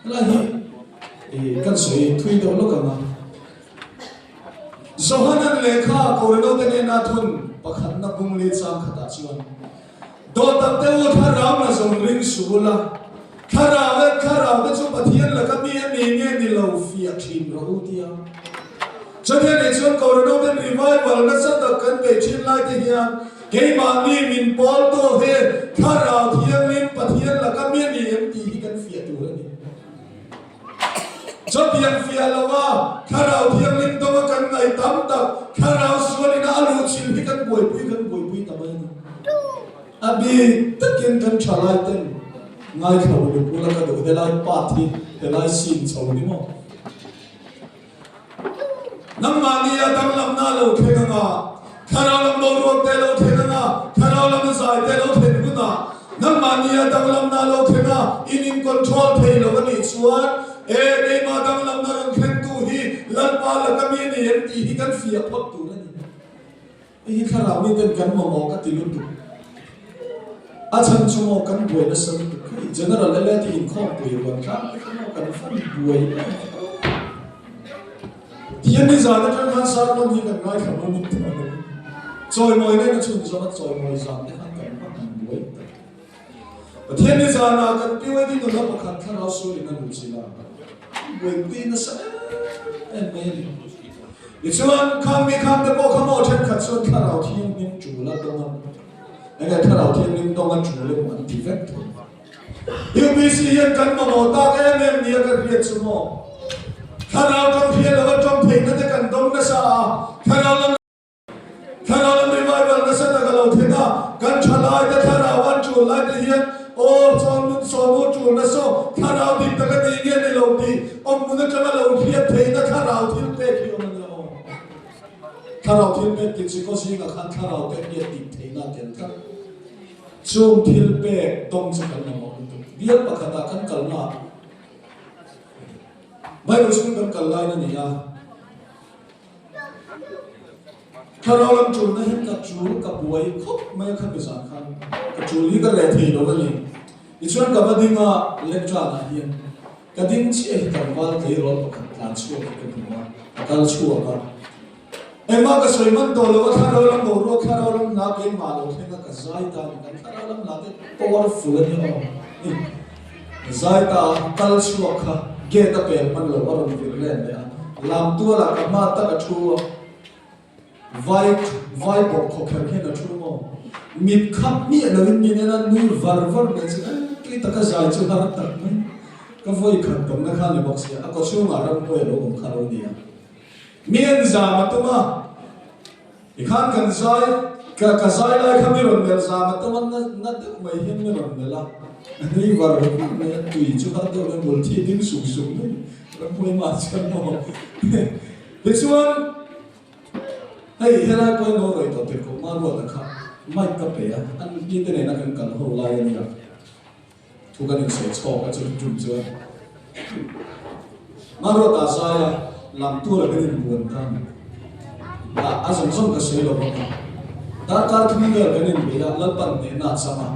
Helai hi i kan sawi thui deuh lawk ang a. Johanan lehkha Korinawte hnena thun pakhatna bung li chang khatah chuan, Dawtak te u thlarau na zawng ring suh ula, thlarau e thlarau te chu Pathian laka mi a ni nge ni lo fiah thin rawh u tia. Chutiang nih chuan Korinawten revival nasa tak kan beih thin lai te hian keimahni min pawl tu hi thlarau thianghlim Pathian laka mi a ni em tih hi kan fiah tur a ni. Chutiang fiah lova Thlarau Thianghlim dawnga kan ngaih tam tak Thlarau sualina a luh chilh hi kan buaipui kan buaipui ta mai a ni. A bik takin kan thalai ten ngaithla uluk ula ka duh helai part hi helai scene chho ni maw? Nangmahni a danglamna a lo thleng anga, Thlarau lam boruak te a lo thleng anga, Thlarau lam a zai te a lo thlen hunah, nangmahni a danglamna a lo thleng a, in in control thei lo a nih chuan, E, keimah danglamna rawn thlengtu hi Lalpa laka mi a ni em tih hi kan fiah phawt tur a ni. Hei hi thlarau mi ten kan mamawh ka ti lutuk. A chhan chu maw kan buai nasa lutuk hei General LA te inkhawmpui ruan tlang te kha maw kan fan buai em em a. Tihian nizan atang khan sermon hi kan ngaithla mum in tih a lo. Chawimawi nen a chhun zawng a chawimawi zan te khan kan va han buai tak. Pathian nizanah kan PYD nula pakhat thlarau sualin a luh chilh a, buaipui nasa em em mai a ni. Tichuan, khang mi khang te pawh kha maw thenkhat chuan thlarau thianghlim tul a dawng a, enge thlarau thianghlim dawng a tul emaw an ti vek thei. UPC hian kan mamawh tak em em nia ka hriat chu maw? Thlarau tawng hriat lova tawng theihna te kan dawng nasa a, thlarau lam Thlarau lam revival nasa tak a lo thleng a, kan tha lai te thlarau an tul lai te hian aw chuan nun sawmu tul na saw thlarau dik tak a ni nge ni lo tih awmhmun atanga lo hriat theihna thlarau thil pek hi awm a nia aw. Thlarau thil pek tih chi kaw zingah khan thlarau te hriat dik theihna a tel tlat. Chung thil pek dawng chu kan mamawh lutuk. Bial pakhatah kan kalna ah Bible school kan kal lain a ni a. Thlarau lam ṭulna hian ka ṭul ka buai khawp mai a khami zan khan ka ṭul hi ka reh thei lo a ni. Tichuan ka va ding a lectern ah hian ka ding chiah hi tlangval tleirawl pakhat tlan chhuak hi ka hmu a, a kal chhuak a. Engmah ka sawi man tawh lo a thlarau lam boruak thlarau lam hla keimah lo thleng a ka zai ta a ni. Kan thlarau lam hla te powerful a nia aw. Zai ta kal chhuak kha gate a pel hman lo a rawn vir let leh a, lam tualah ka hma tak a thu a, vai vai bawk khaw kher hian a thu maw? Mit khap miah loin mi nena nui var var mai chu eh tui taka zai chu har tak mai. Ka vawi khat tawmna kha ni bawk sia, a kawchhungah ramhnuai a lo awm kha lo nia. Mi en zam a tum a. Tikhan kan zai, ka ka zai lai kha mi rawn melh zam a tam a, na na deuh mai hian mi rawn melh a, a nui var var mai a, tui chu har deuh mai bul thi ding suk suk mai ramhmuai mah chuan maw. Tichuan hei helai pawh hi lo rawi tawh tirh koh Maruata kha mic ka pe a, an mite nena kan kal ho lai a nia. Thu kan insawi chhawk a chu tum chuan Maruata zaia lam tur a kan inbuan ta a ni. Ah, a zawng zawng ka sawi lo bawk a. Darkar thum vel kan inbei a, Lalpan hnehna a chang a.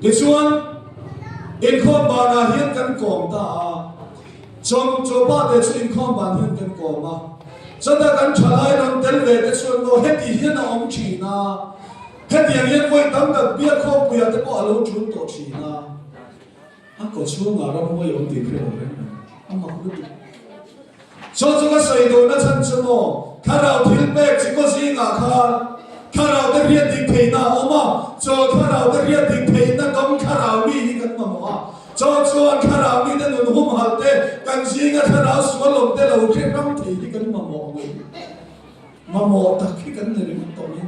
Tichuan, inkhawm banah hian kan kawm ta a. Chawm chawpa te chu inkhawm ban hian kan kawm a. Chutah kan thalai rawn tel ve te chuan maw heti hian a awm thin a. Hetiang hian vawi tam tak biakhawmpuiah te pawh a lo ṭul tawh ṭhin a, a kaw chhungah ramhuai awm tih hre lo reng reng, a mak lutuk. Chaw chu ka sawi duhna chhan chu maw, thlarau thil pek chi kaw zingah khan thlarau te hriat dik theihna a awm a, chaw thlarau te hriat dik theihna dawng thlarau mi hi kan mamawh a, chaw chuan thlarau mite nun humhalh te, kan zinga thlarau sual awm te lo hre ram thei hi kan mamawh ngei. Mamawh tak hi kan ni ringawt tawh mai.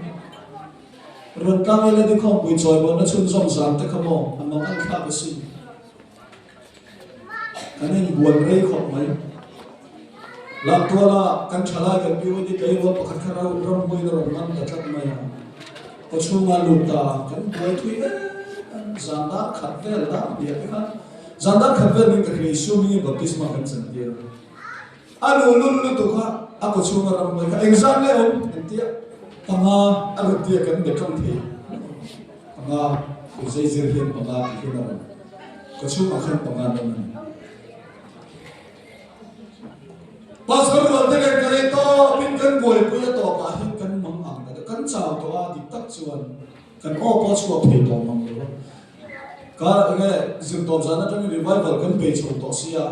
Rawn tlang ila ni khawmpui chawimawnna chhunzawm zan te kha maw a mang an thlak asin. Kan inbuan rei khawp mai. Lamtuala kan thalai kan BYD tleirawl pakhat kha ram ramhuaiin a rawn man ta tlat mai a. Kawchhunga lut ta kan buai thui em em. Zan dar khat vel dar hniah te khan zan dar khat vel min ka hria Isua hmingin baptisma kan chantir a. A luhlul lutuk a, a kaw chhunga ramhnuai kha engzat leh awm engtia panga a rawn tia kan be tlang thei panga kut zei zir hian panga tih hian a rawn kaw chhungah khan panga an awm a ni. tawpin kan buaipui a tawpah hian kan mang ang ta deuh. Kan chau tawh a, dik tak chuan kan aw pawh a chhuak thei tawh mang lo a. Ka enge zirtawp zan atangin revival kan bei chho tawh sia.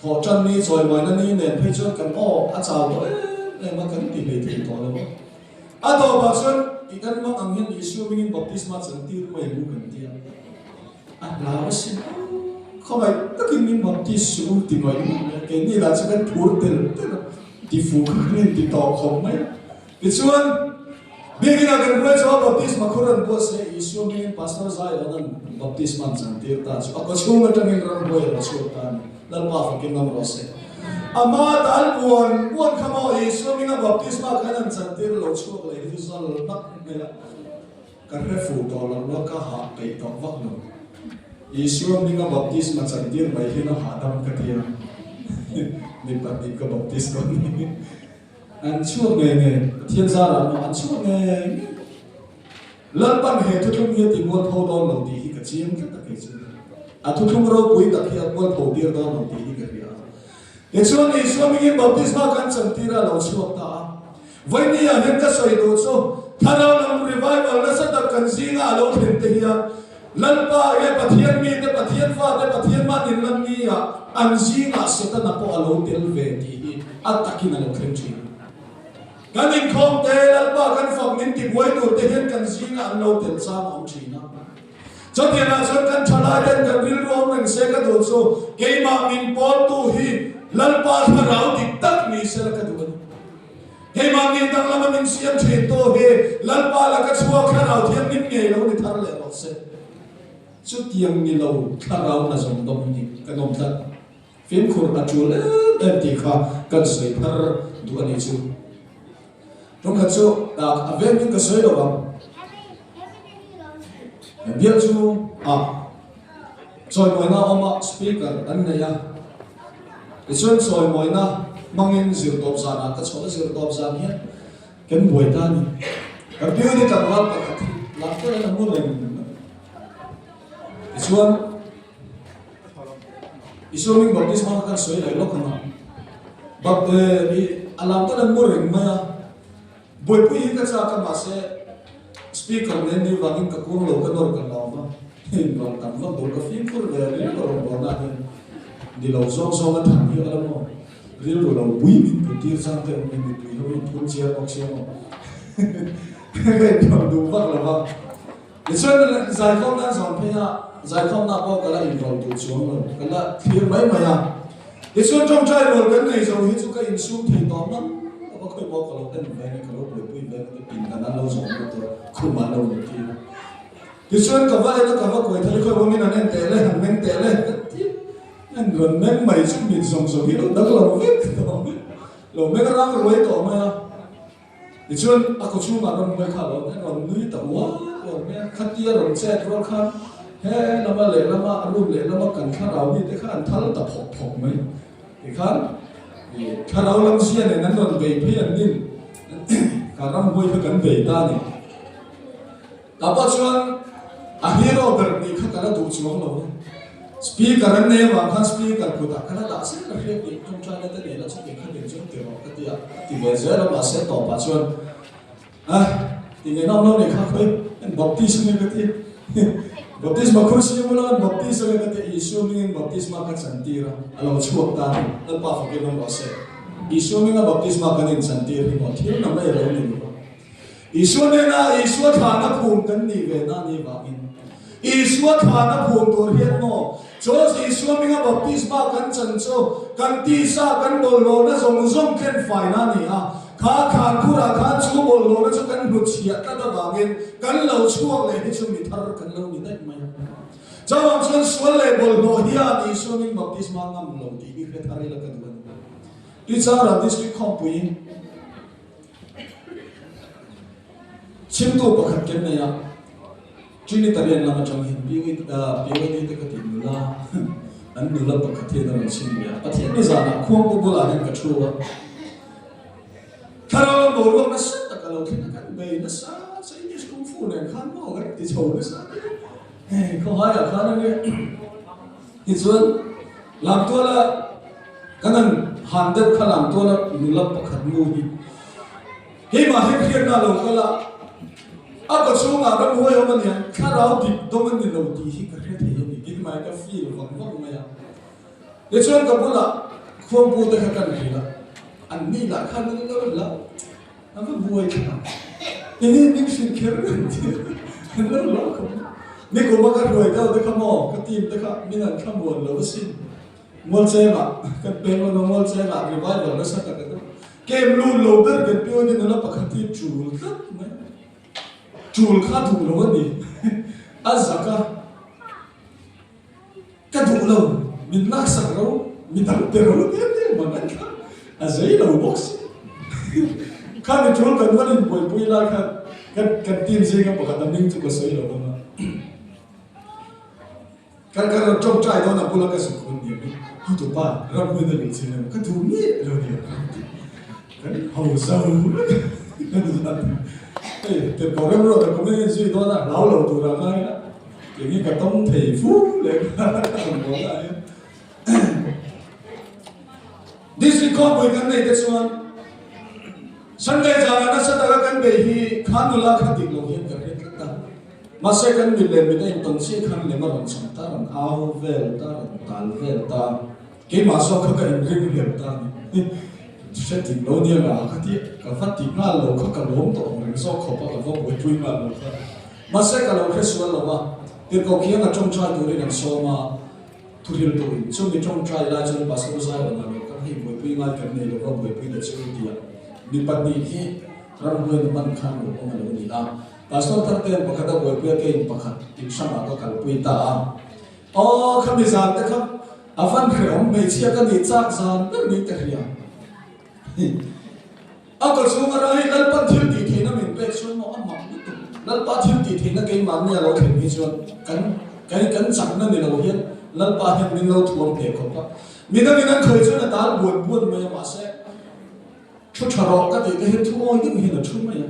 Thawh tan ni chawimaina ni nen phei chuan kan aw a chau tawh em em a, kan ti hlei thei tawh lo. A tawpah chuan i kan hmang ang hian Isua hmingin baptisma chan tir mai ang u kan ti a, a hlau asin aw, khawngaih takin min baptis suh u ti ngawih ngawih mai a, keini lah chu kan phur tel tel a, ti fuh kha kan inti tawh khawp mai a. Tichuan, Biakinah kan hruai chho a, baptisma khur an buat se, Isua hmingin Pastor Zaiawna'n baptisma an chantir ta chu a kawchhung atangin ramhuai a lo chhuak ta a ni. Lalpa fakin awm rawh se. Ama tal buan buan kha maw Isua hminga baptisma khan an chantir lo chhuak leh hi chu zal nak mai a, ka hre fuh tawh lo la, ka hah peih tawh vak lo. Isua hminga baptisma chantir mai hian a hahdam ka ti a, mi pahnih ka baptis dawn ni. An chhuak ngei ngei, Pathian zarah maw an chhuak ngei ngei. Lalpan he thuthlung hi a ti mualpho dawn lo tih hi ka chiang tlat a kei chu. A thuthlung ropui tak hi a mualpho tir dawn lo tih hi ka hria a. Tichuan Isua hmingin baptisma kan chantir a lo chhuak ta a. Vawinia hian ka sawi duh chu Thlarau lam revival nasa tak kan zinga a lo thlen te hian Lalpa nge Pathian mite, Pathian fate, Pathian mah nin lam ni ah an zingah Setana pawh a lo tel ve tih hi a takin a lo thleng thin. Kan inkhawm te, Lalpa kan fak min ti buai tur te hian kan zingah an lo tel chang a awm thin a. Chutiangah chuan kan thalai ten kan rilru awm reng se ka duh chu keimah min pawltu hi Lalpa thlarau dik tak ni sela ka duh a ni. Keimahni danglama min siam thin tu hi Lalpa laka chhuak thlarau thianghlim ngei lo ni thar leh rawh se. Chutiang ni lo thlarau na zawng dawm hi kan awm tlat. Fimkhur a tul em em tih kha kan sawi thar duh a nih chu. Tumkhat chu dak a vengin ka sawi lo ang. Bial chu a chawimawina awm a, speaker an nei a. Tichuan chawimawina hmangin zirtawp zanah ka chhuah a, zirtawp zan hian kan buai ta a ni. Kan PUD tlangval pakhat hi lak felin a mu reng mai. Tichuan Isua hming baptisma kha kan sawi leh lawk ang a, bap eh a lam tan an mu reng mai a. Buaipui hi ka chak a mahse speaker nen ni vangin ka kung lo ka nawr ka lo va, hei rawn tam vak duh ka fimkhur ve rilru rawn bawrna ah hian ni lo zawng zawng a tham hi ala maw rilru lo pui min put tir chang te awm hi mipui ho in phun chiang bawk sia maw ka inthawm duh vak lo va. Tichuan zaikhawmna an zawn phei a, zaikhawmna pawh ka la inrawlh duh chuang lo, ka la thlir mai mai a. Tichuan tawngtai rual kan nei zo hi chu ka insum thei tawh ngang lo va, khawi pawh ka lo en ve nge, ka lo buaipui ve nge, pindan an lo zawm lut a, khum an lo lut tir a. Tichuan ka va en a, ka va kuai thar i, khawi pawh min han en teh le, han meng teh le, ka ti a, en rawn meng mai chu mit zawng zawng hi lo danglam vek tawh mai, lo meng rang ruai tawh mai a. Tichuan, a kawchhungah ramhuai kha a lo rawn nui ta uar uar mai a, khatia rawn chet rual khan he lama lehlama a room lehlama kan thlarau mite kha an thal ta phawk phawk mai. Tikhan thlarau lam zia nen an rawn bei phei an nin ka ramhuai kha kan bei ta a ni. Ka pa chuan a hero ber nih kha ka la duh chuang lo a, speaker an nei avang khan speaker kutah ka la dah zel a hriat nih tawngtaina te nei la chu kei kha nen chuan ti rawh ka ti a, a ti ve zel a mahse tawpah chuan ah ti ngei nawm lo nih kha khawi an baptist ange ka ti baptisma khur siam ula an baptist ange ka ti a Isua hmingin baptisma ka chantir a, a lo chhuak ta a ni Lalpa fakin awm rawh se Isua hminga baptisma kan inchantir hi maw thil na mai a lo ni lo a. Isua hnena Isua thlahna phum kan nih ve na ni vangin Isua thlahna phum tur hian maw Jos Isua hminga baptisma kan chan chu kan tisa kan bawlhlawhna zawng zawng thlen faina a ni a, kha thlan khurah khan chu bawlhlawhna chu kan hnutchhiah tlat avangin kan lo chhuak leh hi chu mi thar kan lo ni daih mai a. Chuvang chuan sual leh bawlhhlawh hian Isua hming baptisma ngam lo tih hi hre thar ila ka duh a ni. Tuichangral District khawmpuiin. Chhimtu pakhat ken nei a, Trinitarian lam atang hian PYD te ka tih nula, an nula pakhat hian a rawn chhim ve a. Pathian ni zanah khuangpu bulah hian ka thu a, thlarau lam boruak nasa tak a lo thleng a, kan bei nasa Chinese Kung Fu nen khan maw kan ti chho nasa hei khawhaiah khan a nia. Tichuan, Lamtuala kan han. Han deuh kha lang tuala nula pakhat nu hi keimah hi hriatna a lo kal a, a kawchhungah ramhuai awm a nia, thlarau dik dawng a ni lo tih hi ka hre thei a ni, keimah hi ka feel vang vang mai a. Tichuan ka bulah khuangpu te kha kan hrilh a, an ni lah khan an lo la A va buai thla. Enge min hrilh kher reng tih an lo lo khawp a. Nikum a ka hruai deuh te kha maw ka team te kha min an thlamuan lo asin. Mualchengah kan peng lawm a, Mualchengah revival nasa tak a deuh. Camp lut lo ber kan pion in nula pakhat hi tul tlat mai. Tul kha duh lo a ni. A zak a. Ka duh lo, min laksak ro, mi dang pe ro tia tia man an thla a zei lo bawk si. Kha mi tul kan van inbuaipui lai khan kan kan team zinga pakhat a hming chu ka sawi lo vang a. Kan kan rawn tawngtai dawn a bula ka zuk hun ni ang hotupa ram hun a luh chin emaw ka duh miah lo nia. Kan ho zo vek a. Hei tirhkoh remruat a kum in zui dawn a hlau lo tur a ngai a. Enge ka tawng thei fu leh ka rawn bawl a hian. District khawpui kan nei te chuan Sunday zanah nasa taka kan bei hi kha nula kha dik lo hian ka hre tlat a. Mahse kan mit leh mit a intawn chiah khan lem a rawn cham ta, rawn au vel ta, rawn tal vel ta. Keimah zawk kha ka inring hleuh ta a ni. Hre dik lo nia nga ka ti, ka va ti nghal lo kha ka lawm tawh ang reng zawk khawp a, ka va buaipui nghal lo kha. Mahse ka lo hre sual lo va, tirhkoh khiang a tawngtai turin an sawm a, thuhril turin. Chumi tawngtai lai chuan Pastor Zaiawn ah lo kal hei buaipui ngai kan nei lo va, buaipui ta chu tia mi pahnih hi ramhuaina man khan lo awm a lo ni a. Pastor Thartean pakhat a buaipui a, keiin pakhat inhrangah ka kalpui ta a. Aw, khami zan te kha a van hrehawm hmeichhia ka nih chak zan ber niin ka hria. A ka chhung a rai Lalpan thil tih theihna min pek chuan maw a mak lutuk. Lalpa thil tih theihna keimahni a lo thlen hi chuan kan kan kan chakna ni lo hian Lalpa hian min lo thuam hle khawp a. Midangin an khawi chuan a tal buan buan mai a mahse thu tha rawh ka tih te hian thu awi deuh hian a thu mai a.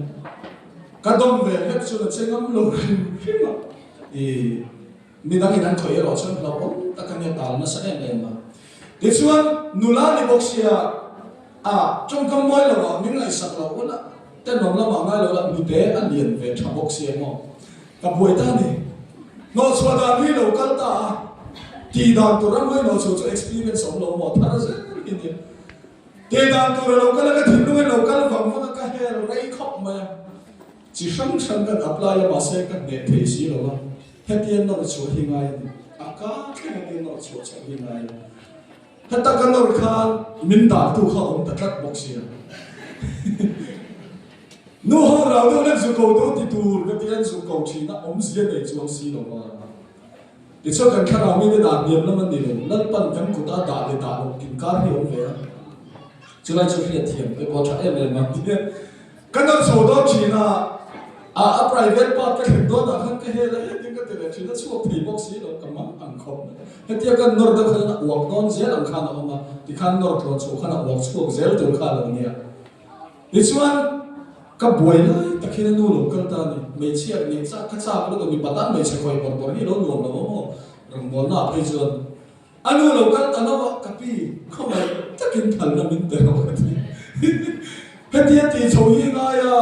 Ka dawm ve hlek chuan a che ngam lo hrim hrim a. Ih. Midangin an khawih erawh chuan hlauhawm tak a nia tal nasa em em a. Tichuan, nula ni bawk sia a tawngkam mawi lo ah min ngaihsak loh hun a, tenawm lamah ngai lo la hnute a lian ve tha bawk sia maw? Ka buai ta ni. Hnawhchhuah dan hi lo kal ta a, tih dan tur ram ngaihnaw chho chu experience awm lo maw thar zel hi nia. Tih dan tur a lo kal a, ka thinlung in lo kal vang vang a, ka hel rei khawp mai a. Chi hrang hrang kan apply a mahse ka hneh thei si lo a. Hetia nawr chhuah hi ngai a ni. A ka thleng hetia nawr chhuah chhoh hi ngai a ni. Heta ka nawr khan min dahtu kha a awm ta tlat bawk sia. Nu ho rau deuh lek zu ko deuh ti tur ka ti an zu ko thin a, awmzia nei chuang si lo va. Tichuan kan thlarau mite dah hniam lam an ni lo. Lalpan kan kuta dah leh dah loh inkar hi a awm ve a. Chulai chu hriatthiam te pawh a tha em em a. Ka nawr chho dawn thin a, a a private part ka thlen dawn ah khan ka hel a, hetin ka ti leh thin a, chhuak thei bawk si lo, ka mang ang khawp mai. Hetia ka nawr deuh khan a uak dawn zel ang khan a awm a, tikhan nawr tluan chhuah khan a uak chhuak zel tur kha a lo nia. Tichuan, ka buai lai tak hian a nu lo kal ta a ni, hmeichhia nih chak ka chak lutuk a, mipa tan hmeichhe khawih bawrh bawrh hi a lo nuam lo a maw, rawngbawlna ah phei chuan. A nu lo kal ta lo a, ka pi khawngaih takin phalna min pe rawh ka ti. Hetia tih chho hi ngai a,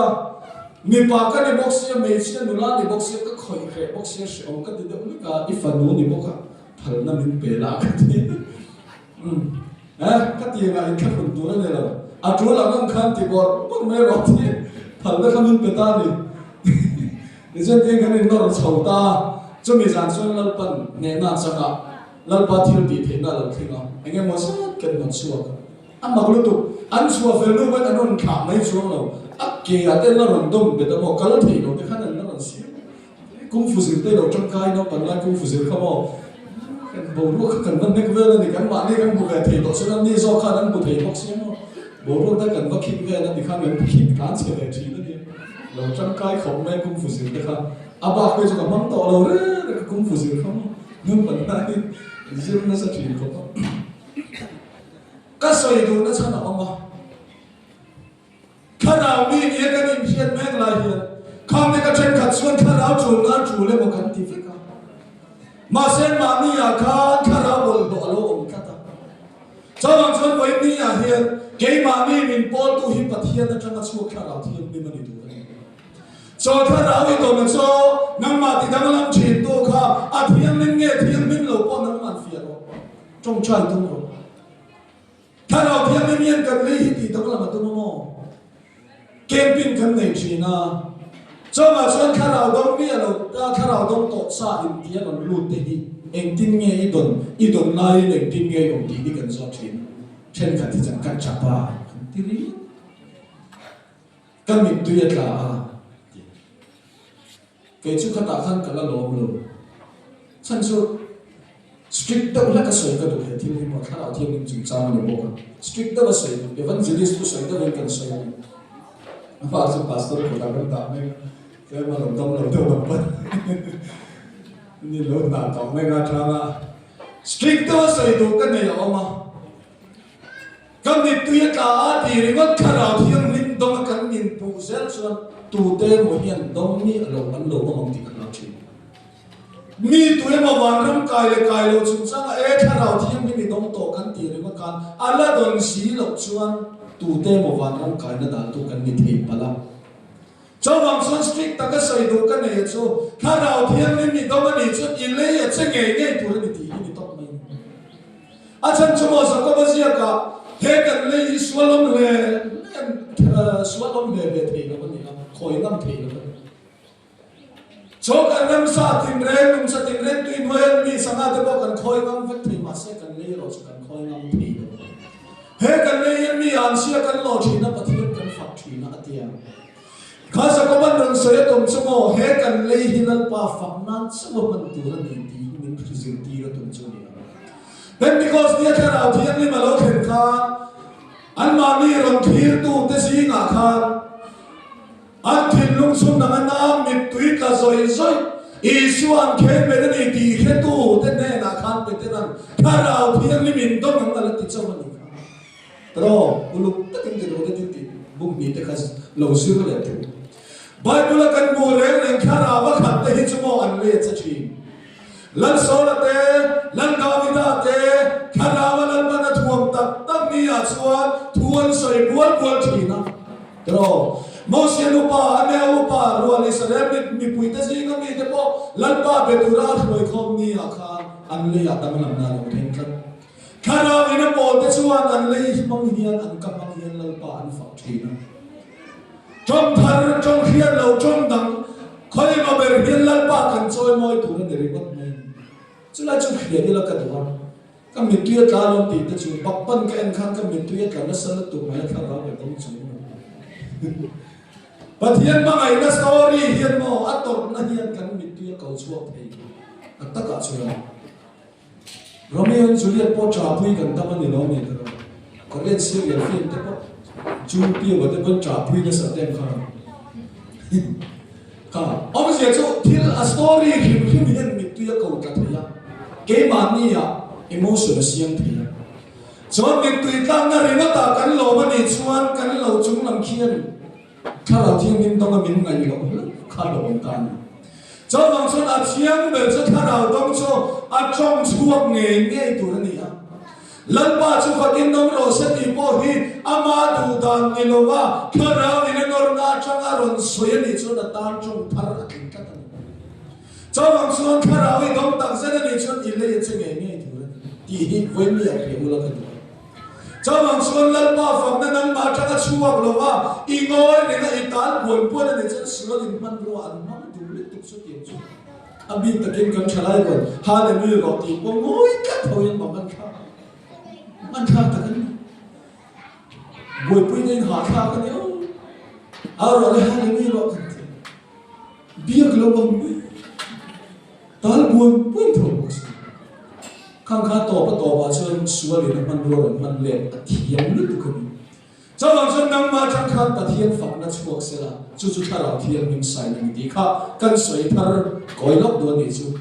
mipa ka ni bawk sia, hmeichhia nula ni bawk sia, ka khawih hreh bawk sia, hrehawm ka ti deuh hlek a, i fanu ni bawk a, phalna min pe la ka ti. Umm, eh, ka ti engah inthlahrun tur a ni lo, a tul ang ang khan ti bawrh bawrh mai rawh ti, phalna kha min pe ta a ni. Tichuan tiang kan innawr chho ta a, chumi zan chuan Lalpan hnehna changah Lalpa thil tih theihna a lo thleng a, eng emaw zat kan rawn chhuak a, a mak lutuk, an chhuah fel hnu pawn an rawn thlah mai chuang lo, a ke ah te an la rawn dawm bet a maw, kal theih lo te khan an la rawn siam a, kung fu zir te lo tangkai naupan lai kung fu zir kha maw, kan boruak kha kan va hnek vel a ni, kan mahni kan hmu ve thei tawh chuan an ni zawk khan an hmu thei bawk sia maw, boruak te kan va khik vel a tikhan kan khik tlan chhe ve thin a ni. Lo tangkai khawp mai kung fu zir te kha, a bak phei chu ka hmang tawh lo reng reng ka kung fu zir kha maw. Naupan laiin zir nasa thin khawp a. Ka sawi duhna chhan a awm a. Thlarau mi nia kan inhriat mek lai hian khangte ka thenkhat chuan thlarau tul nan tul emaw kan ti vek a. Mahse mahni ah khan thlarau bawlhhlawh a lo awm tlat a. Chuvang chuan vawiin ni ah hian. hian keimahni min pawltu hi Pathian atanga chhuak thlarau thianghlim a ni tur a ni. Chaw thlarau i tawn a chaw, nangmah ti danglam thintu kha a thianghlim nge thianghlim lo pawh nangmah fiah rawh, tawngtai tum rawh. Thlarau thianghlim hian kan lei hi tih danglam a tum a maw? Camping kan nei thin a, chawngah chuan thlarau dawng mi a lo thlarau dawng tawh sa in tih a rawn lut te hi engtin nge i dawn, i dawn laiin engtin nge i awm tih hi kan zawt thin a, thenkhat hi chuan ka chap a kan ti ringawt. Ka mittui a tla a ti. Kei chu khatah khan ka la lawm lo. Chhan chu strict deuh hlek a sawi ka duh he thil hi maw thlarau thianghlim chungchang a ni bawk a. Strict deuh a sawi duh, evangelist thu sawi deuhin kan sawi a ni. A pa chu pastor kutah kan dah mek a, tlem a lo dam lo deuh ang pawn ni lo hna tawh mek a tang a. Strict deuh a sawi duh ka nei a awm a. Ka mittui a tla a ti ringawt thlarau thianghlim dawng a kan inpuh zel chuan tute emaw hian dawng mi a lo an lo awm ang tih ka hlau thin. Mi tu emaw vanram kai leh kai lo chungchanga e thlarau thianghlim i dawng tawh kan tih ringawt khan a la dawn si loh chuan tute emaw vanram kaina daltu kan ni thei palh a. Chuvang chuan strict taka sawi duh ka nei a chu thlarau thianghlim i dawng a nih chuan i lei a che ngei ngei tur a ni tih hi ni tawp mai a ni. A chhan chu maw Jakoba ziakah he kan lei hi sual awm hle hle sual awm hle hle thei lo a ni a, khawi ngam thei lo a ni. Chaw kan ramsa tinreng, nungcha tinreng tui hnuai an mi sangha te pawh kan khawi ngam vek thei mahse kan lei erawh chu kan khawi ngam thei lo. He kan lei hian mi an sia kan lawh thin a, Pathian kan fak thin a, a ti a. Kha Jakoban rawn sawi a tum chu maw, he kan lei hi Lalpa fak nan chauh a hman tur a ni tih hi min zirtir a tum chu a ni a. Pentecost nia Thlarau Thianghlim a lo thlen khan anmahni rawn thlirtute zingah khan, An thinlung chhun dang a nam mittui tla zawih zawih Isua an khen bet a ni tih hretu te hnenah khan Petera'n Thlarau Thianghlim in dawng ang a la ti chauh a ni kha. Tiraw, uluk takin ti duh te thil tih buk hnih te kha lo zir leh teh u. Bible a kan hmuh reng reng Thlarau a khat te hi chu maw an let che thin. Lalsawla te, Lal Davida te, Thlarau a Lalpan a thuam tak tak ni ah chuan thu an sawi bual bual thin a. Tiraw, Mosia nupa, a nea upa, rual Israel mipuite zinga mite pawh Lalpa be tura a hruaikhawm ni ah khan an lei ah danglamna a lo thleng tlat. Thlarau in a pawlte chuan an lei hmang hian an ka hmang hian Lalpa an fak thin a. Tawng thar, tawng hriat lo, tawng dang khawi emaw ber hian Lalpa kan chawi mawi tur a ni ringawt mai a ni. Chulai chu hriat ila ka duh a, ka mittui a tla lo tih te chu bakpan ka en khan ka mittui a tla nasa lutuk mai a thlarau leh dawng chung a ni. Pathian hmangaihna story hian maw a tawrhna hian kan mittui a ko chhuak thei a takah chuan. Romeo and Juliet pawh ṭahpui kan tam a ni lo ni tawh. Korean serial film te pawh Jung Pyo-a te pawn ṭahpui nasa te ang kha kha awmzia chu thil a story hrim hrim hian mittui a ko tla thei a, keimahni ah emotion a siam thei a. Chuan mittui tlakna ringawtah kan lawm a nih chuan kan lo chunglam khian Thlarau Thianghlim dawng a min ngaih loh hlauh kha a lo awm ta a ni. Chuvang chuan a thiang ber chu Thlarau dawng chu a tawng chhuak ngei ngei tur a ni a. Lalpa chu fakin dawng rawh se tih pawh hi ama duh dan ni lova Thlarau in a nawrna atanga rawn sawi a nih chuan a tan tawng thar a tling tlat a ni. Chuvang chuan Thlarau i dawng tak zet a nih chuan i lei a che ngei ngei tur a ni tih hi vawiin ah hria ula ka duh a. Chuvang chuan Lalpa fakna nangmah atanga chhuak lo va, i ngawi reng a, i tal buan buan a nih chuan sual in hmanrua an hmang duh lutuk chu tiang chu a bik takin kan thalai rawn Hallelujah rawh tih pawh ngawi tlat ho in mang an thlak an thlak tak a ni. Buaipui na in hahthlak a ni aw. Au rawh le Hallelujah rawh kan ti. Biak lo ang mai. Tal buan buan tho bawk si. Khang kha tawp a tawpah chuan sualin a hmanrua rawn hman let a thiam lutuk a ni. Chuvang chuan nangmah atang khan Pathian fakna chhuak sela, chu chu Thlarau Thianghlim sign a ni tih kha kan sawi thar kawi lawk duh a nih chu.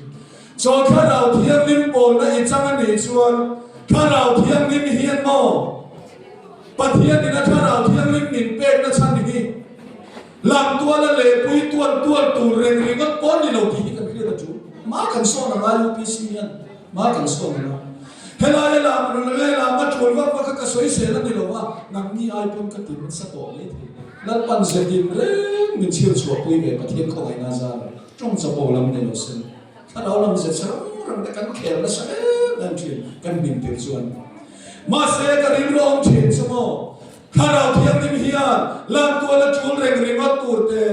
Chaw Thlarau Thianghlim pawlna i chang a nih chuan Thlarau Thianghlim hian maw Pathianin a Thlarau Thianghlim min pekna chhan hi Lam tuala lehpui tual tual tur reng ringawt pawh ni lo tih hi kan hriat a tul. Hma kan sawn ang a, UPC hian hma kan sawn ang a. Helaia lam reng lam a tul vak vak a ka sawi. sawisel a ni lo a, nangni ai pawn ka ti nasa tawh mai thei. Lalpan zetin reng min chhir chhuahpui ve Pathian khawngaihna zar tawng chapo lam nei lo sen. Thlarau lam zet rang rang te kan khel nasa em em thin kan hnim tir chuan. Mahse ka rilru awm thin chu maw Thlarau Thianghlim hian lamtual a tul reng ringawt tur te,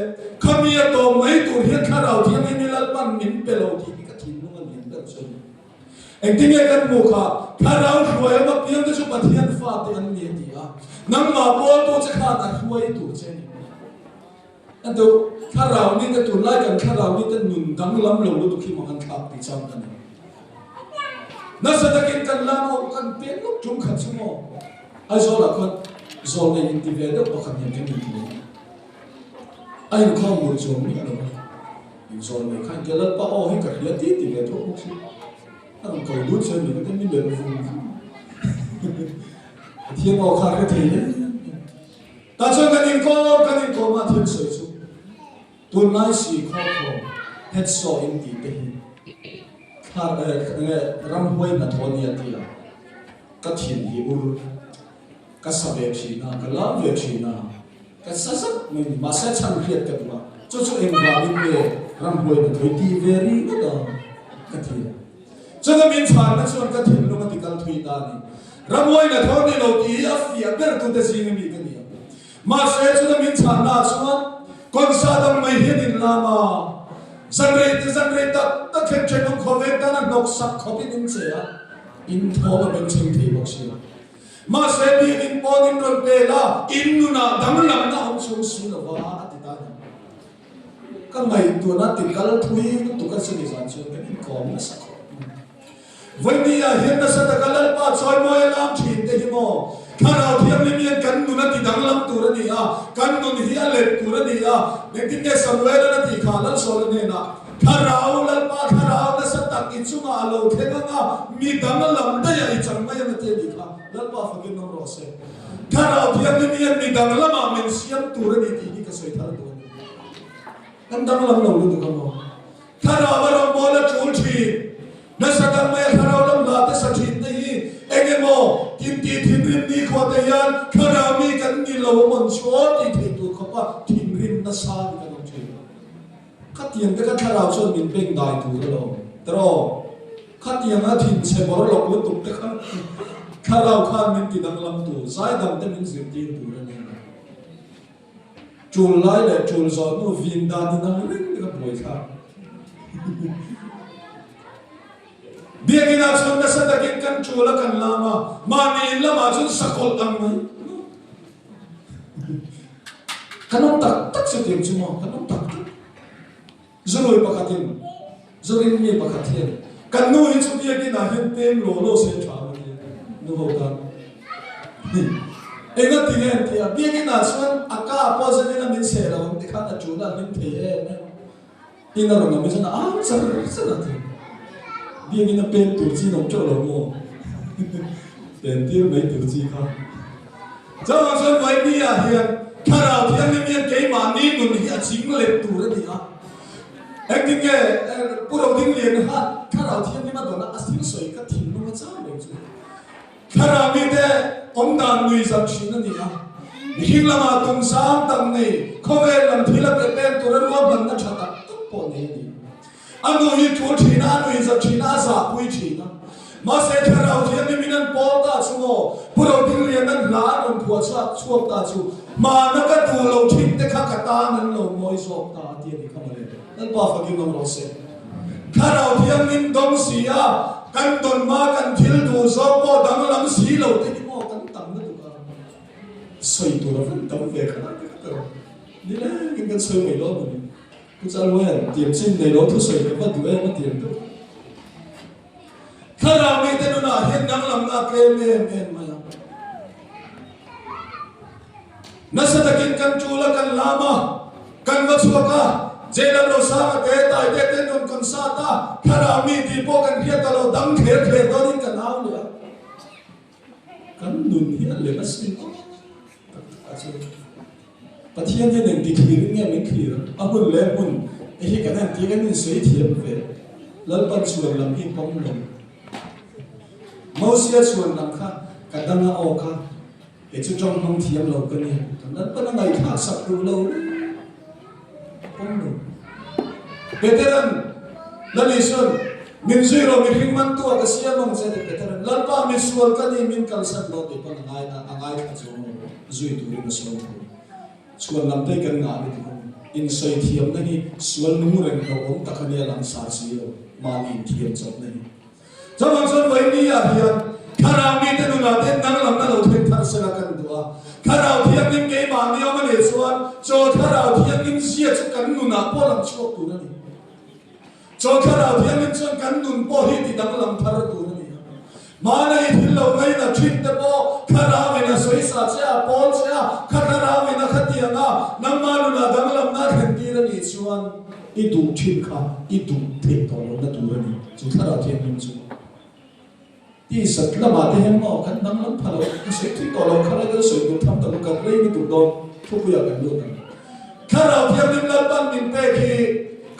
khami a tawm mai tur hian Thlarau Thianghlim hi Lalpan min pe lo tih hi ka thinlung a lian ber chu a ni. Engtin nge kan hmuh kha? Thlarau hruai awm apiang te chu Pathian fate an ni a ti a, nangmah pawltu che khan a hruai tur che a ni. A deuh, thlarau mite tunlai kan thlarau mite nun danglam lo lutuk hi maw han thlak ti chang a ni. Nasa takin kan la maw kan pek lawk tum khat chu maw Aizawl ah khuan zawl nei inti ve deuh pakhat nen kan inkhawm a, a inkhawm mur chuang miah lo a, inzawl nei kha intia Lalpa aw hi ka hria ti ti ve tho bawk si, a rawn ko dun chuan mi kha mi melh vung vung Pathian aw kha a hre thei hle. Tah chuan kan inkawm kan inkawm a thil sawi chu tunlai si khaw khaw headsaw in tih te hi thla nge ramhuai hnathawh nia tia ka thin hi ur ka sa ve thin a ka lam ve thin a ka sa zat mai ni mahse chhan hriat ka duh a chu chu engvangin nge ramhuai hnathawh i tih ve ringawt a ka ti a. Chuna min chhanna chuan ka thinlung a ti kal thui ta a ni. Ramhuai na thawr ni lo tih hi a fiah ber tute zing a mi ka ni a. Mahse chuna min chhanna ah chuan concert ang mai hian in lam a, zan rei te zan rei tak tak thleng thenawm khawveng tan a hnawk sak khawp in in che a, in thawm a bengchheng thei bawk si a. Mahse biakinn pawn in rawn pel a, in nunah danglamna awm chung si lova a ti ta a ni. Ka ngaihtuahna ti kal thui lutuk a chumi zan chuan kan inkawm nasa khawp mai. Vawinia hian nasa taka Lalpa chawimawi a lam thin te hi maw Thlarau Thianghlim hian kan nun a ti danglam tur a ni a, kan nun hi a let tur a ni a. Engtin nge Samuel-an a tih kha Lalsawla hnenah, Thlarau, Lalpa Thlarau nasa tak i chungah a lo thleng ang a, mi danglam daih a i chang mai ang a ti a nih kha. Lalpa fakin awm rawh se. Thlarau Thianghlim hian mi danglamah min siam tur a ni tih hi ka sawi thar duh a ni. Kan danglam lo lutuk a maw? Thlarau a rawngbâwl a ṭûl ṭhin. Nasa dang maia thlarau lam hla te sa ṭhin te hi eng emaw tintih thinrim nikhua te hian thlarau mi kan ni lo a mawn chu aw tih theih tur khawpa thinrim nasa ni kan awm ṭhin. Khatiang te kha thlarau chuan min beng dai tur a lo tiraw? Khatianga thinchhe bawr lawk lutuk te kha thlarau khan min ti danglam tur, zaidam te min zirtir tur a ni. Tul lai leh tul zawh hnu vin dan in ang reng reng a buaithlak. Biakinn ah chuan nasa takin kan tul a kan lam a, mahni in lamah chuan sakawlh ang mai. Kan awm tak tak chu tiang chu maw, kan awm tak tak. Zurui pakhatin, Zurin mi pakhat hian, Kan nu hi chu biakinn ah hian pem law law se tha ang a ti a, nu ho tan. Enga ti nge an ti a, biakinn ah chuan a ka pawh zanin a min seh lo ang ti khan a tul a hlim thei em em a. In a rawn awm hi chuan a au char char a ti. Biakinn a pem tur chi in awm teuh lo maw? Pem tir mai tur chi kha. Chuvang chuan Vaimi ah hian Thlarau Thianghlim hian keimahni nun hi a ching let tur a ni a. Engtin nge Pu Rodinglian khan Thlarau Thianghlim a dawn a, a thil sawi kha thinlung a chau reng chu. Thlarau mite awmdan nui zat thin a ni a. Mihring lamah tum sang tak nei, khawvel lam thil a pe pek tura ruahmanna tha tak tak pawh nei a ni. A nu hi tul thin a, a nui za thin a, a zahpui thin a. Mahse Thlarau Thianghlim in an pawl ta chu maw, Pu Rodinglian an hla an rawn phuah chhuak chhuak ta chu, Hmana ka duh lo thin te kha ka tan an lo mawi zawk ta a ti a ni kha mawle. Lalpa fakin awm rawh se. Thlarau Thianghlim dawng si a, kan dawn hma kan thil duh zawk pawh danglam si lo te hi maw kan tam lutuk a, sawi tur a van tam ve kha lai te kha ka rawn nilengin kan sawi mai dawn a ni. Pu Chalhuaian tiam chin nei lo thusawi ka va duh em a tiam deuh. Thlarau mite nunah hian danglamna a tlem em em mai a. Nasa takin kan tul a, kan lam a, kan va chhuak a, Jail-a Rosanga te, Taite te an rawn concert a, thlarau mi tih pawh kan hriat ta lo, dang thler thler dawnin kan au leh a. Kan nun hi a lem a sin awm tak tak ah chuan Pathian hian engti thlir in nge min thlir a, a hun leh hmun te hi kan entir kan insawi thiam ve. Lalpan chhuan lam hi pawm lo. Mosia chhuan lam kha ka dang a aw kha. Kei chu tawng hmang thiam lo ka ni. Kan Lalpan a ngaihthlak sak duh lo reng a pawm lo. Petera'n, Lal Isua'n, Min zui rawh, mihring mantu ah ka siam ang che, ti Petera'n, Lalpa, misual ka ni, min kalsan rawh, tih pawn a ngai a ngaithla chuang lo, zui turin a sawi tho. Chhuan lam te kan ngah lutuk a ni. Insawi thiamna hi sual nung reng hlauhawm tak a nia langsar si lo, mahni inthiam chawpna hi. Chuvang chuan vawiin ah hian Thlarau mite nunah te danglamna lo thleng thar sela kan duh a. Thlarau Thianghlim keimahni awm a nih chuan chaw Thlarau Thianghlim zia chu kan nunah pawh lang chhuak tur a ni. Chaw Thlarau Thianghlim chuan kan nun pawh hi ti danglam thar tur a ni a. Hmana i thil lo ngaina thin te pawh Thlarauin a sawisa che a, pawl che a, kha Thlarauin a khatiang a, nangmah nunah danglamna a thlen tir a nih chuan, I duh thin kha i duh theih tawh lohna tur a ni. Chu Thlarau Thianghlim chu tisat lamah te hian maw kan danglam pha lo, ka sawi thui tawh lo, kha lai kan sawi duh tham tak kan rei lutuk dawn, thupuiah kan lut ang. Thlarau Thianghlim Lalpan min pek hi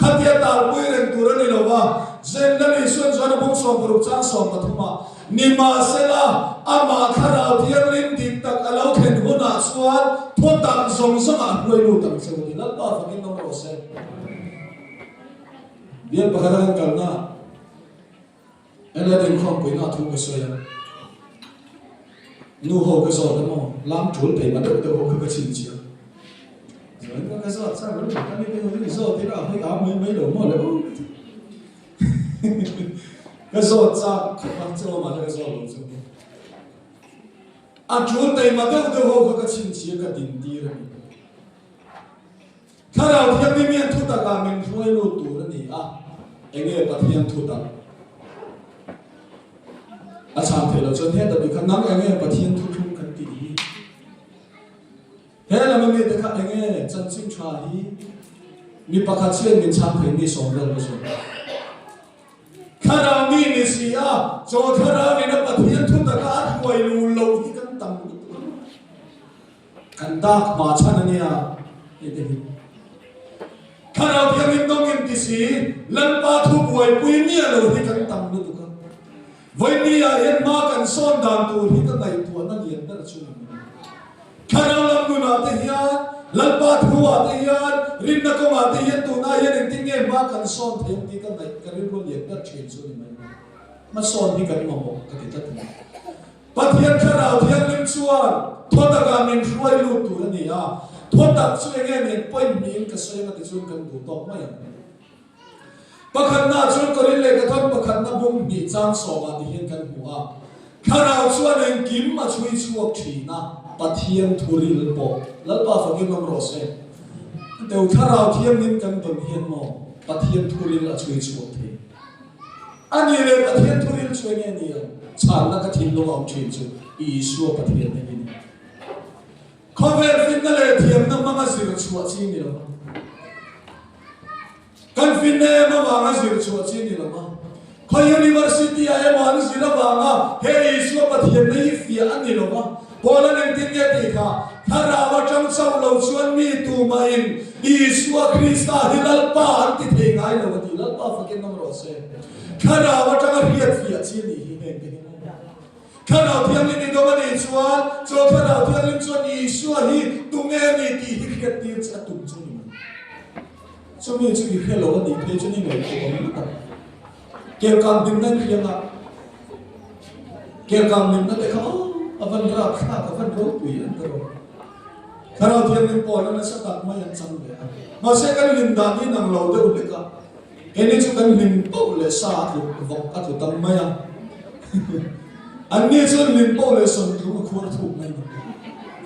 khatia talpui reng tur a ni lo va, Zen Lal Isuan chuan a bung 60 chang 13 ah, Nimahsela, amah Thlarau Thianghlim dik tak a lo thlen hunah chuan thutak zawng zawngah a hruai lut ang che u ni. Lalpa fakin awm rawh se. Bial pakhat a kan kalna Ela inkhawmpuina thu ka sawi a, nu ho ka zawt a maw, lam tul peih ma deuh deuh ho kha ka chhinchhiah. Zawiin ka zawt chak ru, ka ni te ho hi zawt ila a hawi am mai mai lo maw le aw ka ti. Ka zawt chak khawp a, chaw mahse ka zawt lo chu. A tul peih ma deuh deuh ho kha ka chhinchhiah ka dintir a ni. Thlarau Thianghlim hian thutakah min hruai lut tur a ni a, enge Pathian thutak? A chhan theih loh chuan heta bik kha nang enge Pathian thuthlung kan tih hi? He lam ami te kha enge chanchin tha hi? Mi pakhat chian min chhan thei mi sawm vel ka zawt. Thlarau mi ni si a, chaw thlarau in a Pathian thutaka a hruai lu loh hi kan tam lutuk a. Kan dak hma chhan a nia hei te hi. Thlarau Thianghlim dawngin ti si, Lalpa thu buaipui miah lo hi kan tam lutuk a. Vawiin ah hian hma kan sawn dan tur hi ka ngaihtuahna lian ber chu ni mai. Thlarau lam nunah te hian, Lalpa thu ah te hian, rinna kawngah te hian tunah hian engtin nge hma kan sawn thei ang tih ka ngaih ka rilru lian ber thin chu ni mai. Hmasawn hi kan mamawh ka ti tlat a ni. Pathian Thlarau Thianghlim chuan thuatakah min hruai lut tur a ni a, thuatak chu eng nge nen point hnihin ka sawi anga tichuan kan duh tawk mai ang. Pakhatnaah chuan Korin lehkhathawn pakhatna bung hnih chang sawmah ti hian kan hmu a, Thlarau chuan engkim a chhui chhuak thin a, Pathian thuril pawh Lalpa fakin awm rawh se. Teu Thlarau Thianghlim kan dawn hian maw Pathian thuril a chhui chhuak thei. A ni leh Pathian thuril chu enge ni ang? Chhanna ka thinlung a awm thin chu Isua Pathian hei hi ni. Khawvel finna leh thiamna hmanga zir chhuah chi ni lo va. Kan finna em avanga zir chhuah chi ni lo va. Khaw University ah emaw an zir avanga he Isua Pathianna hi fiah a ni lo va. Paul-a'n engtin nge tih kha? Thlarau atang chauh lo chuan mi tumahin Isua Krista hi Lalpa an ti thei ngai lo a ti. Lalpa fakin awm rawh se. Thlarau atanga hriat fiah chi a nih hi heng te hi maw? Thlarau Thianghlim i dawm a nih chuan chaw Thlarau Thianghlim chuan Isua hi tunge a ni tih hi hriat tir che a tum chu a ni mai. Chumi chu i hre lo a nih phei chuan i ngaihtuah awm lutuk ang. Kelkang hlimna in hriang a, kelkang hlimna te kha aw a van rapthlak a van ropui an ti rawh. Thlarau Thianghlim pawl a nasa tak mai an chang ve a. Mahse kan hlim dan hi nang lo deuh hlek a, keini chu kan hlim poh leh sa a tlu vawk a tlu tam mai a. Anni chuan hlim poh leh sawmtlung a khuar thuk mai ni.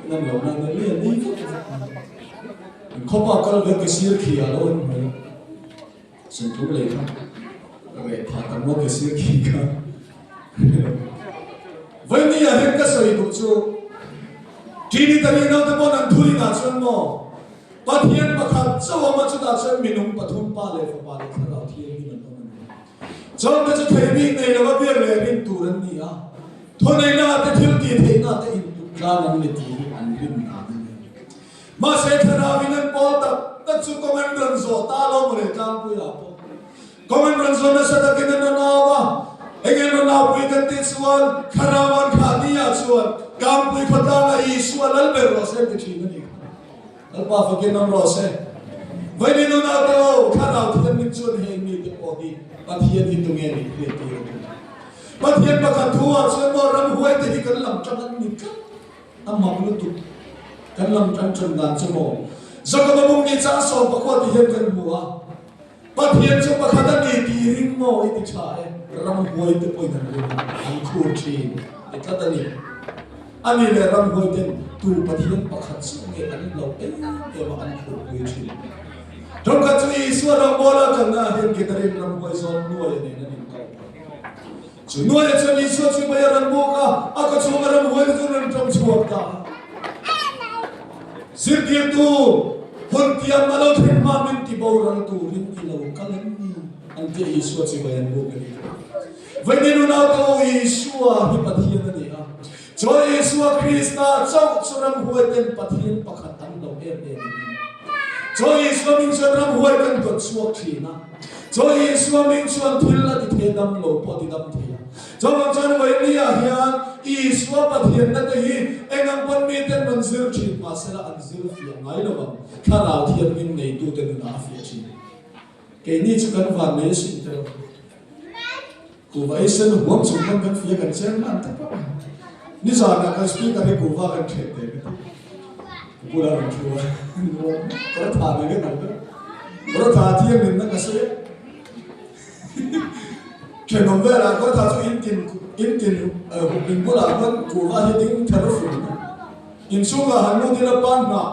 Nang lo na na lian ni vak vak mai. Khawpa kal ve ke sir khi a lo an hmel. Sawmtlung lei kha reh phah tak maw ke sir khi kha. Vawiin ah hian ka sawi duh chu Trinitary naute pawn an thurin ah chuan maw Pathian pakhat chauh awm a chutah chuan minung pathum Pa leh Fapa leh Thlarau Thianghlim an awm a ni. Chawngte chu thei bik nei lova biak leh rin tur an ni a, thuneihna ah te thil tih theihna ah te intuk tlang an ni tih hi an rin dan a ni. Mahse Thlarau in an pawl tak tak chu kawng an rawn zawh ta lo maw le tlangpuiah pawh. Kawng an rawn zawh nasa takin an rawn au a, eng an rawn aupui kan tih chuan Thlarau an khah ni ah. chuan Kangpui khawtlanga Isua lal ber rawh se an ti thin a ni kha. Lalpa fakin awm rawh se. Vawiin unaute aw, Thlarau Thianghlim chuan heng mite pawh hi Pathian hi tunge nih hriat tir a ni. Pathian pakhat thu ah chuan maw ramhuai te hi kan lam tang an ni tlat. A mak lutuk. Kan lam tang tan dan chu maw. Jakoba bung ni chang 14 ti hian kan hmu a. Pathian chu pakhat a ni tih ring maw i ti tha e, ramhuai te pawhin an ring a, an khur thin ti tlat a ni. A ni leh ramhuai ten tu Pathian pakhat chiah nge an lo em em a an khur pui thin. Ṭawngkhat chu Isua rawngbawla kalna ah hian Gadarin ramhuai zawn nuaia nen an inkal phah. Chu nuaia chuan Isua chu mei a rawn buk a, a kaw chhunga ramhuai te chu an rawn ṭawng chhuak ta a. Zirtirtu, hun tiam a lo thlen hma min ti boral turin i lo kal em ni? An ti a, Isua chu mei an buk a ni. Vawiin unaute u, Isua hi Pathian a ni a. Chuan Isua Krista chauh chu ramhuai ten Pathian pakhat an lo em em a ni. Chuan Isua hming chuan ramhuai kan dawt chhuak thin a. Chuan Isua hming chuan thil a ti thei dam lo pawh a ti dam thei a. Chuvang chuan vawiin ah hian Isua Pathianna te hi eng ang pawn miten rawn zir thin mahsela an zir fiah ngai lo ang. Thlarau Thianghlim neitute nunah a fiah thin. Keini chu kan van nei asin te lo. Kuhva ei sen huam chung pawn kan fia kan chen hman ta pawh a. Nizanah kan speaker hi kuhva kan ṭheh te ka ti. Ka bulah rawn thu a, kawr tha nei vek ang ber. Kawr tha thiam in na ka sawi a. Ṭhenawm velah kawr tha chu in tin in tin in bulah khuan kuhva hi ding ther fur a. Inchhungah han lut ila pan hnah.